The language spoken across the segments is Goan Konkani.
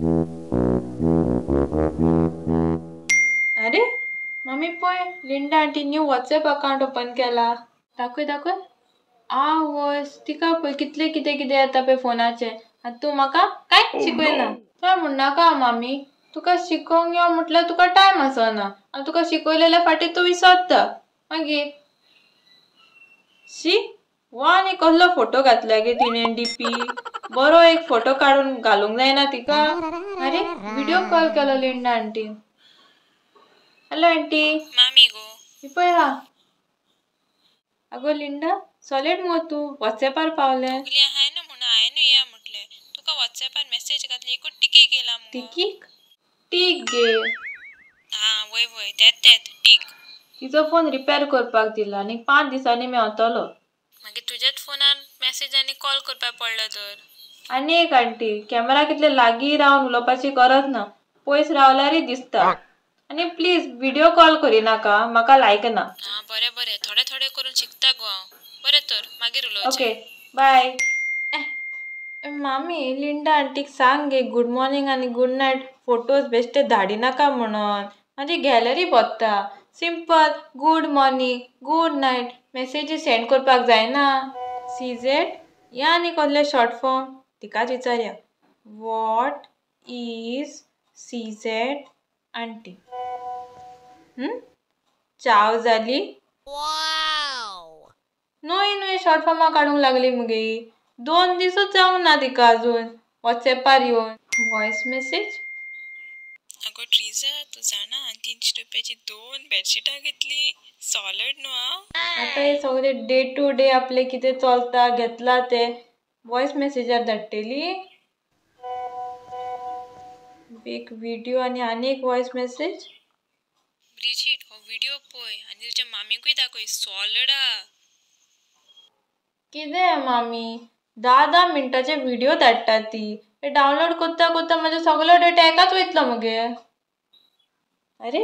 अरे मामी पळय, Linda aunty new WhatsApp account open केला. दाखय दाखय. आवयस, तिका पळय कितले कितें कितें येता पळय फोनाचेर. आनी तूं म्हाका कांयच शिकयना. चड म्हणनाका मामी, तुका शिकोवंक यो म्हटल्यार तुका टायम आसना आनी तुका शिकयलेल्या फाटीं तूं विसरता मागीर. शी, वा आनी कसलो फोटो घातला गे तिणें डीपी. बरो एक फोटो काडून घालूंक जायना तिका. अरे व्हिडियो कॉल केलो लिंडा आंटीन. Hello aunty. मामी गो. ही पळय हा. अगो लिंडा, सॉलीड मुगो तूं वॉट्सॅपार पावलें. सगलीं आहाय न्हू म्हणून हांवें या म्हटलें. तुका वॉट्सॅपार मॅसेज घातली एकूच टिकी केला मुगो. टिकीक टीक गे. आं वय वय तेंत तेंत टीक. तिचो फोन रिपेर करपाक दिला आनी 5 दिसांनी मेवतलो. मागीर तुज्याच फोनार मॅसेज आनी कॉल करपाक पडलो तर. आनी एक आंटी, कॅमेरा कितले लागीं रावन उलोवपाची गरज ना, पयस रावल्यारय दिसता. आनी प्लीज व्हिडियो कॉल करिनाका, म्हाका लायकना. आं बरें बरें, थोडे थोडे करून शिकता गो हांव. बरें तर मागीर उलोवचें. ओके बाय. मामी, लिंडा आंटीक सांग गे गूड मॉर्निंग आनी गूड नायट फोटोज बेश्टे धाडिनाका म्हणून. म्हाजी गॅलरी भरता. Simple good morning good night मॅसेजी send करपाक जायना. सीझेड या आनी कसले शॉर्ट फॉर्म तिकाच विचारया. What is CZ aunty? चाव जाली. नवी नवी शॉर्ट फॉर्मां काडूंक लागली मुगे. 2 दिसूच जावंक ना तिका अजून वॉट्सॅपार येवन. Voice message. आगो ट्रिजा, तूं जाणा हांवें 300 रुपयाची 2 बेडशिटां घेतली. सॉलिड न्हू हांव. आतां हे सगळे डे टू डे आपले कितें चलता घेतला ते वॉयस मॅसेजार धाडटली. एक व्हिडियो आनी आनी एक वॉयस मॅसेज. ब्रिजीट, हो व्हिडियो पळय आनी तुज्या मामीकूय दाखय. सॉलिड आहा. कितें मामी, 10-10 मिनटाचे व्हिडियो धाडटा ती. ते डावनलोड करता करता म्हाजो सगलो डेटा एकाच वयतलो मगे. अरे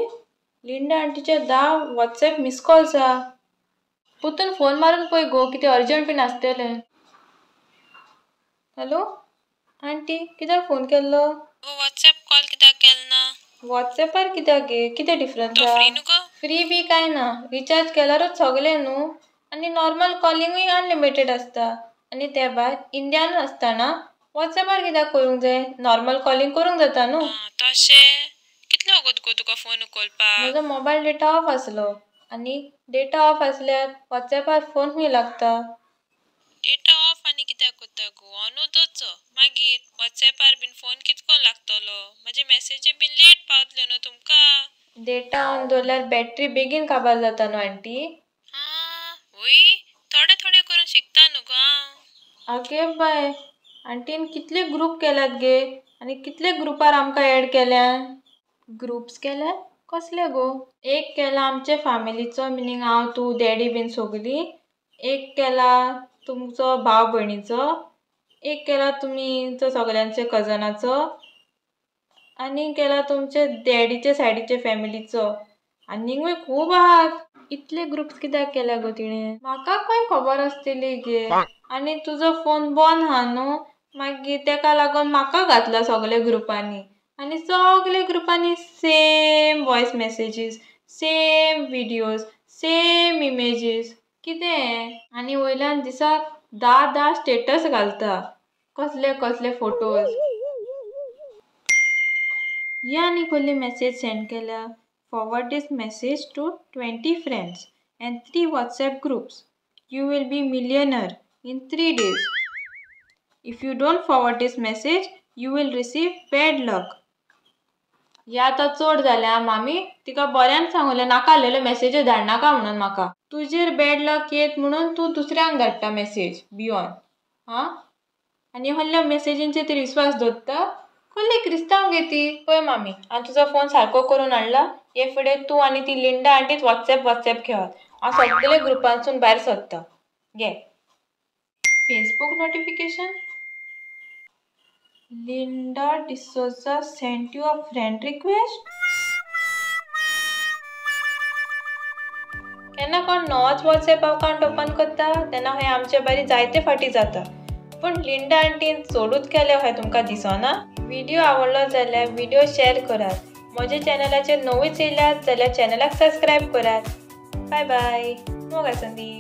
लिंडा आंटीचे 10 वॉट्सॅप मिस कॉल्स आहा. परतून फोन मारून पळय गो, कितें अर्जंट बीन आसतलें. हॅलो आंटी, कित्याक फोन केल्लो? गो वॉट्सॅप कॉल कित्याक केलो ना? वॉट्सॅपार कित्याक गे, कितें डिफरन्स तो आहा? फ्री न्हू गो? फ्री बी कांय ना, रिचार्ज केल्यारूच सगलें न्हू. आनी नॉर्मल कॉलिंगूय अनलिमिटेड आसता. आनी ते भायर इंडियानूच आसतना वॉट्सॅपार कित्याक करूंक जाय, नॉर्मल कॉलिंग करूंक जाता न्हू. आं तशें. कितलो वगत गो तुका फोन उखलपाक? म्हजो मोबायल डेटा ऑफ आसलो आनी डेटा ऑफ आसल्यार वॉट्सॅपार फोन खंय लागता. डेटा ऑफ आनी कित्याक करता गो? ऑनूच दवरचो. मागीर वॉट्सॅपार बीन फोन कितको लागतलो? म्हाजे मॅसेजी बीन लेट पावतल्यो न्हू तुमकां. डेटा ऑन दवरल्यार बॅटरी बेगीन काबार जाता न्हू आंटी. आं वय, थोडे थोडे करून शिकता न्हू गो हांव. आगे बाय, आंटीन कितले ग्रूप केल्यात गे आनी कितले ग्रुपार आमकां एड केल्यात. ग्रुप्स केल्यात कसले गो? एक केला आमचे फॅमिलीचो, मिनींग हांव तूं डॅडी बीन सगलीं. एक केला तुमचो भाव भयणीचो. एक केला तुमी सगल्यांचे कजनाचो. आनी केला तुमचे डॅडीचे सायडीचे फॅमिलीचो. आनीकूय खूब आहात. इतले ग्रुप्स कित्याक केल्या गो तिणें? म्हाका खंय खबर आसतली गे. आनी तुजो फोन बंद आहा न्हू, मागीर तेका लागून म्हाका घातला सगळे ग्रुपांनी. आनी सगळे ग्रुपांनी same voice messages, same videos, same images. कितें? आनी वयल्यान दिसाक 10-10 स्टेटस घालता, कसले कसले फोटोज. ही आनी कसली मॅसेज सेंड केल्या? Forward this message to 20 friends and 3 WhatsApp groups. You will be millionaire in 3 days. If you don't forward this message, you will receive bad luck. हे आतां चड जालें मामी, तिका बऱ्यान सांगलें नाका आसलेल्यो मॅसेजी धाडनाका म्हणून म्हाका. तुजेर बॅड लक येत म्हणून तूं दुसऱ्यांक धाडटा मॅसेज बियोन. आं, आनी कसल्या मॅसेजींचेर तरी विस्वास दवरता? कसली क्रिस्तांव गे ती. पळय मामी, हांवें तुजो फोन सारको करून हाडला. हे फुडें तूं आनी ती लिंडा आंटीच वॉट्सॅप वॉट्सॅप खेळत. हांव सगळे ग्रुपांसून भायर सरता. घे Facebook notification. Linda D'Souza sent you a friend request. केन्ना कोण नवोच वॉट्सॅप अकावंट ओपन करता तेन्ना हें आमचे बारी जायते फाटी जाता. पूण लिंडा आंटीन चडूच केलें अशें तुमकां दिसना? व्हिडिओ आवडलो जाल्यार व्हिडिओ शेअर करात. म्हज्या चॅनलाचेर नवीच येयल्यात जाल्यार चॅनलाक सबस्क्रायब करात. बाय बाय, मोग आसुंदी.